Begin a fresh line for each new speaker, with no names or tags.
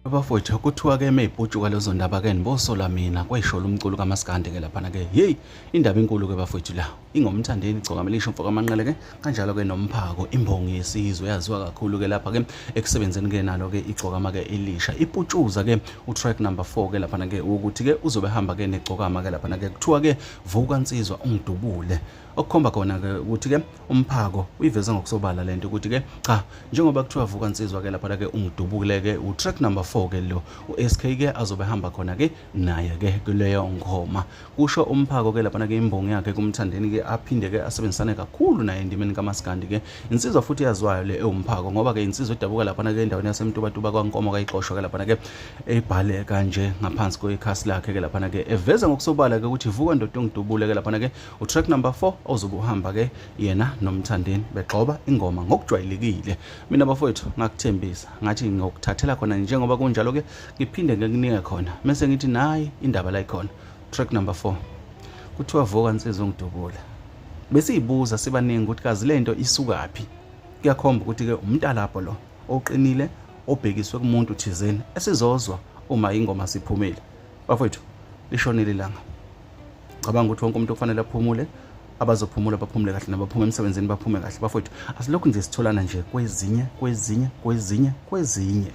Bafowethu kuthiwa ke meyiputshuka lezo ndaba ke nibosola mina kwayishola umculo kaMaskandi ke laphana ke hey indaba enkulu ke bafowethu la ingomthandeni igcokama lisho mfo kaManqele ke kanjalo ke nomphako imbongi yesizwe yaziwa kakhulu ke lapha ke ekusebenzeni ke nalo ke igcokama ke elisha iputshuza ke utrack number 4 ke laphana ke ukuthi ke uzobe hamba ke negcokama ke laphana ke kuthiwa ke vuka nsizwa ungidubule okukhomba khona ke ukuthi ke umphako uyiveze ngokusobala lento ukuthi ke cha njengoba kuthiwa vuka nsizwa ke lapha ke ungidubule ke utrack number 4 ke lo uSK ke azobe hamba khona ke naye ke kuleyo ngoma kusho umphako ke lapha ke imbongi yakhe kumthandeni ke aphinde ke asebenzisane kakhulu naye endimeni kaMaskandi ke insizwa futhi yaziwayo le ewumphako ngoba ke insizwa edabuka lapha ke endaweni yaseMtubatuba kwaNkomo kayixoshwa ke lapha ke ebhale kanje ngaphansi kwekhasi lakhe ke lapha ke eveza ngokusobala ke ukuthi vuka ndoda ungidubule ke lapha ke utrack number 4 ozobe uhamba ke yena nomthandeni begxoba ingoma ngokujwayelekile mina bafowethu ngakuthembisa ngathi ngokuthathela khona njengoba kunjalo ke ngiphinde ngikunike khona mese ngithi nayi indaba la ikhona track number 4 kuthiwa vuka nsizwa ungidubula besiyibuza sibaningi ukuthi kazi lento isukaphi kuyakhomba ukuthi ke umntalapho lo oqinile obhekiswe kumuntu thizeni esizozwa uma ingoma siphumile bafowethu lishonile ilanga cabanga ukuthi wonke umuntu kufanele aphumule abazophumula baphumule kahle nabaphuma emsebenzini baphume kahle bafowethu asilokhu nje sitholana nje kwezinye kwezinye kwezinye kwezinye.